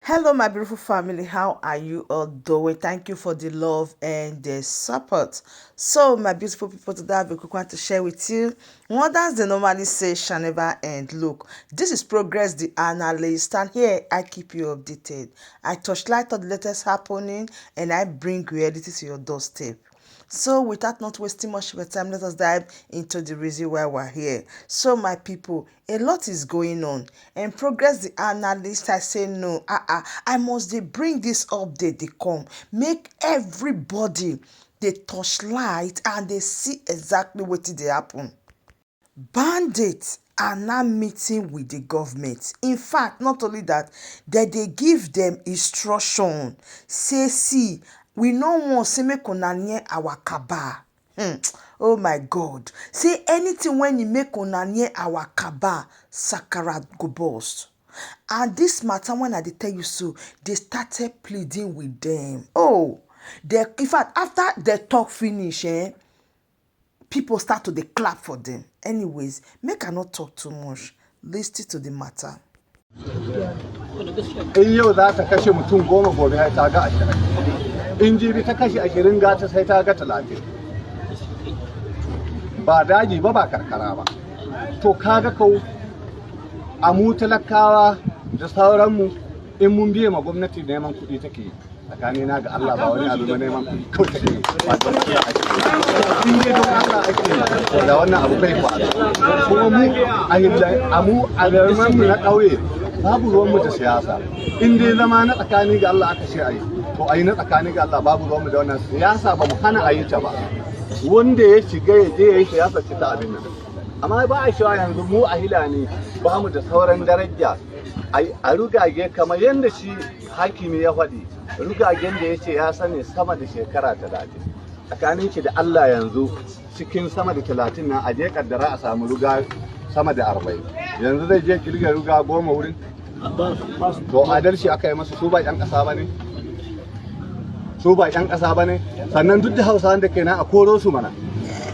Hello, my beautiful family. How are you all doing? Thank you for the love and the support. So, my beautiful people, today I have a quick one to share with you. Wonders they normally say shall never end. Look, this is Progress the Analyst, and here I keep you updated. I touch light on the latest happening and I bring reality to your doorstep. So, without not wasting much of your time, let us dive into the reason why we're here. So, my people, a lot is going on. And Progress the Analyst, I say no, I must dey bring this update dey come, make everybody dey touch light and dey see exactly wetin dey happen. Bandits are now meeting with the government. In fact, not only that, dem dey give dem instruction say see, we no want say make una near our cabal. Oh my God. Say anything when e make una near our cabal, sakara go burst. And this matter when I dey tell you so, they started pleading with them. Oh, they, in fact, after they talk finish, people start to dey clap for them. Anyways, make I not talk too much. Listen to the matter. In yau za ta kashe mutum 10, gobe sai ta ga 20. In jibi ta kashe 20, gata sai ta ga 30. Ba daji ba, ba karkara ba. To kaga kau a mu talakawa da sauranmu, in mun biye ma gwamnati, neman kuɗi take yi. Tsakanina ga Allah, ba wani abu ba, neman kuɗi kawai take yi. Ba don Allah ake yi. In dai don Allah ake yi, da wannan abu bai faru. Kuma mu a hilla a mu a zaman mu na ƙauye, babu ruwanmu da siyasa. In dai zama na tsakani ga Allah aka ce ayi, to ayi na tsakani ga Allah. Babu ruwanmu da wannan siyasa. Ba mu hana a yi ta ba. Wanda ya shiga ya je ya yi siyasa ce ta abin nan, amma ba a cewa yanzu mu a hila ne ba mu da sauran daraja a rugage. Kamar yadda shi hakimi ya faɗi, rugagen da ya ce ya sani sama da shekara 30, tsakanin shi da Allah, yanzu cikin sama da 30 nan, a je kaddara a samu ruga sama da 40, yanzu zai je kirga ruga 10 wurin? To adalci aka yi masu? Su ba 'yan ƙasa ba ne? Su ba 'yan ƙasa ba ne? Sannan duk da Hausawan da kenan, a koro su mana.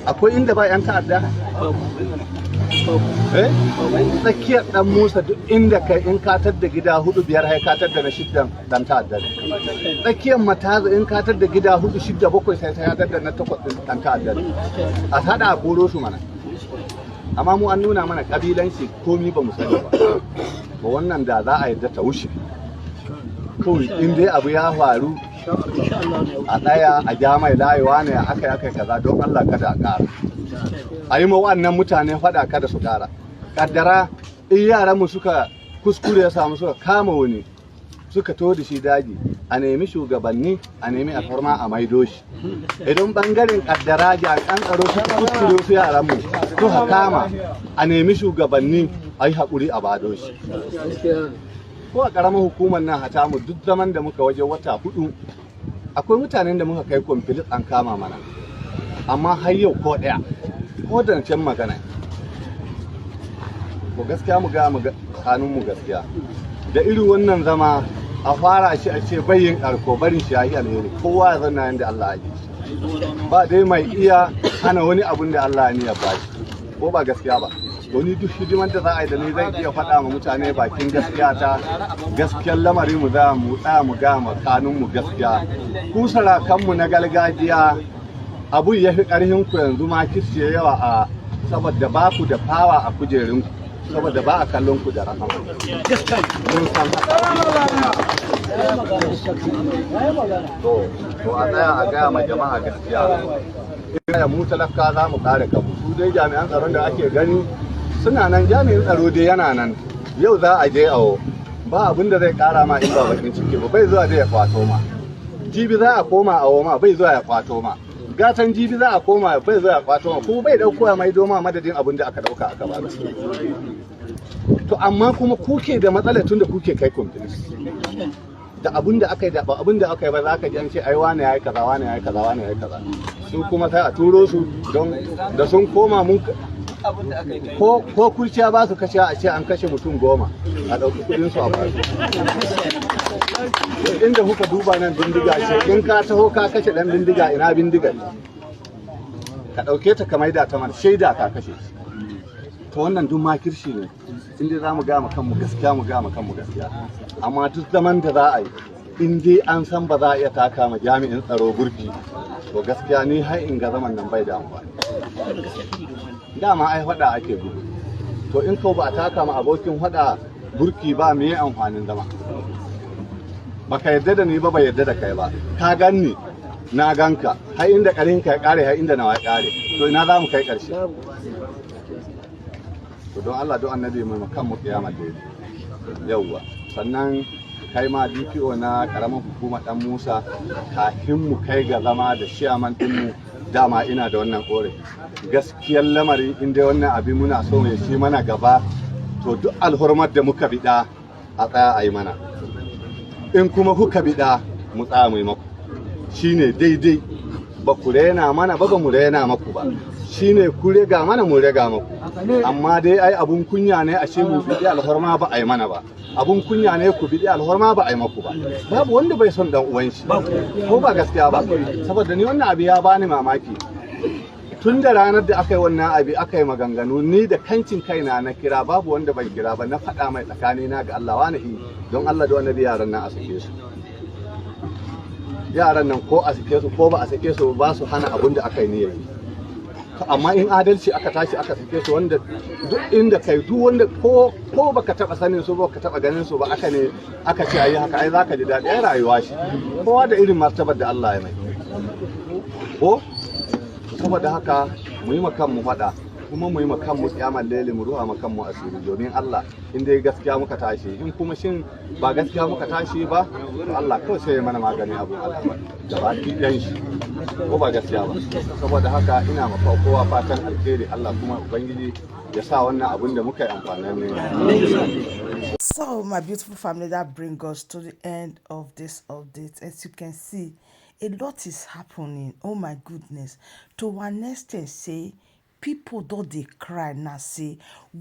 Akwai inda ba 'yan ta'adda? Eh, tsakiyar Dan Musa, duk inda kai in ka da gida hudu, biyar, hai ka da na shiddan dan ta'adda ne. Tsakiyar Mataza, in ka da gida hudu, shidda, bakwai, sai ta da na takwas din dan ta'adda ne. A sada a koro su mana. Amma mu an nuna mana kabilanci, komi ba mu sani ba. Ba wannan da za a yarda ta wuce kawai. In dai abu ya faru, a tsaya a ja mai layewa ne aka yi aka yi kaza, don Allah kada a ƙara. A yi ma wa'annan mutane faɗa kada su ƙara. Kaddara in yaran mu suka kuskure ya samu suka kama wani, suka to da shi daji, a nemi shugabanni, a nemi alfarma a maido shi. Idan bangaren kaddara jami'an tsaro suka kuskure su yaran mu suka kama, a nemi shugabanni, a yi haƙuri a bado shi. Ko a ƙaramar hukumar nan hata mu, duk zaman da muka waje wata 4, akwai mutanen da muka kai complaint an kama mana, amma har yau ko ɗaya ko da can magana ko gaskiya. Mu ga kanun mu gaskiya da irin wannan zama a fara shi, a ce bayin ƙarko, barin shi ya yi alheri. Kowa ya zanna yanda Allah ya yi. Ba dai mai iya hana wani abun da Allah ya ba shi, ko ba gaskiya ba? To ni duk hidimar da za a yi da ni, zan iya faɗa ma mutane bakin gaskiya ta gaskiyar lamari. Mu za mu tsaya mu ga ma kanun mu gaskiya. Ku sarakanmu na gargajiya, abun ya fi ƙarfin ku yanzu ma, kishiye yawa a saboda ba ku da fawa a kujerun ku, saboda ba a kallon ku da rahama. Mun san haka. To a tsaya a gaya ma jama'a gaskiya. Ina mu talaka za mu kare kanmu. Su dai jami'an tsaron da ake gani suna nan, jami'in tsaro dai yana nan. Yau za a je awo, ba abin da zai kara ma in ba bakin ciki ba. Bai zuwa dai ya kwato ma. Jibi za a koma awo ma, bai zuwa ya kwato ma. Gatan jibi za a koma, bai zuwa ya kwato ma. Kuma bai dauko ya maido ma madadin abin da aka dauka aka ba. To amma kuma kuke da matsalar, tun da kuke kai complaint da abin da aka yi da ba abin da aka yi ba, za ka ji an ce ai wane yayi kaza, wane yayi kaza, wane yayi kaza. Su kuma sai a turo su, don da sun koma mun ko kurciya ba su kashe, a ce an kashe mutum 10, a ɗauki kuɗin su a ba su. Inda kuka duba nan, bindiga ce. In ka taho ka kashe ɗan bindiga, ina bindigar? Ka ɗauke ta ka maida ta mana shaida ka kashe shi. To wannan duk makirci ne. In dai za mu gama kanmu gaskiya, mu gama kanmu gaskiya. Amma duk zaman da za a yi, in dai an san ba za a iya taka ma jami'in tsaro burki, to gaskiya ni har in ga zaman nan bai da amfani. Dama ai faɗa ake gudu. To in ko ba a taka ma abokin faɗa burki ba, me amfanin zama? Baka yarda da ni ba, bai yarda da kai ba. Ka ganni, na ganka, har inda ƙarhin ka ya ƙare, har inda nawa ya ƙare, to ina za mu kai ƙarshe? To don Allah, don Annabi, mu kan mu kiyama da yauwa. Sannan kai ma DPO na karamar hukumar Dan Musa, kafin mu kai ga zama da chairman dinmu, dama ina da wannan korafi. Gaskiyar lamari, in dai wannan abin muna so ya ci mana gaba, to duk alhurmar da muka biɗa a tsaya a yi mana. In kuma kuka biɗa, mu tsaya mu yi maku. Shine daidai. Ba ku rena mana ba, ba mu rena maku ba. Shine ku rega mana, mu rega maku. Amma dai ai abun kunya ne a ce mu biɗi alhorma ba a yi mana ba. Abun kunya ne ku biɗi alhorma ba a yi maku ba. Babu wanda bai son dan uwan shi, ko ba gaskiya ba? Saboda ni wannan abu ya bani mamaki. Tun da ranar da aka yi wannan abu, aka yi maganganu, ni da kancin kaina na kira, babu wanda ban kira ba, na faɗa mai tsakanina ga Allah, wani don Allah da wani, yaran nan a sake su. Yaran nan ko a sake su ko ba a sake su ba, su hana abun da aka yi niyyar yi. Amma in adalci aka tashi aka sake su, wanda duk inda kai, duk wanda ko baka taba sanin su ba, baka taba ganin su ba, aka ne aka ce ayi haka, ai zaka ji daɗi. Ai rayuwa shi kowa da irin martabar da Allah ya mai ko. Saboda haka mu yi makan mu faɗa, kuma mu yi makan mu kiyamar lele, mu ruha makan mu asiri domin Allah, in dai gaskiya muka tashi. In kuma shin ba gaskiya muka tashi ba, to Allah kawai sai ya mana magani abu al'amari gaba ɗayan shi, ko ba gaskiya ba? Saboda haka ina maka kowa fatan alheri. Allah kuma Ubangiji ya sa wannan abun da muka yi amfani ne. So, my beautiful family, that brings us to the end of this update. As you can see, a lot is happening. Oh my goodness. To one extent, say, people don dey cry now, say,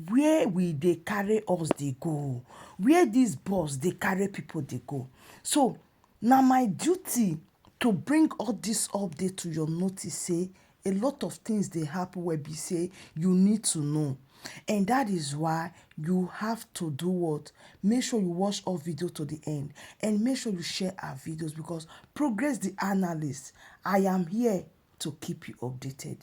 where we dey carry us dey go? Where this bus dey carry people dey go? So, na my duty to bring all this update to your notice, say, a lot of things dey happen wey be say you need to know. And that is why you have to do what? Make sure you watch all video to the end and make sure you share our videos, because Progress the Analyst, I am here to keep you updated.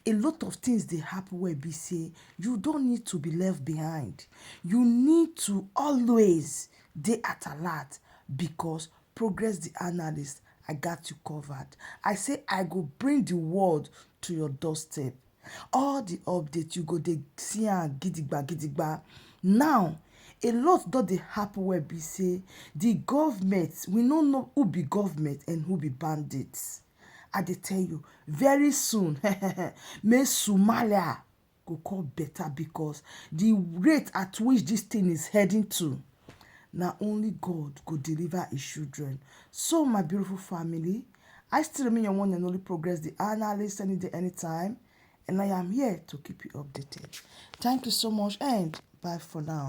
A lot of things dey happen wey be say you don't need to be left behind. You need to always dey at alert, because Progress the Analyst, I got you covered. I say I go bring the world to your doorstep. All the updates you go dey see am gidigba gidigba. Now, a lot don dey happen wey be say the government, we no know who be government and who be bandits. I dey tell you, very soon, make Somalia go come better, because the rate at which this thing is heading to, na only God go deliver his children. So, my beautiful family, I still remain your one and only Progress the Analyst, any day, anytime, and I am here to keep you updated. Thank you so much and bye for now.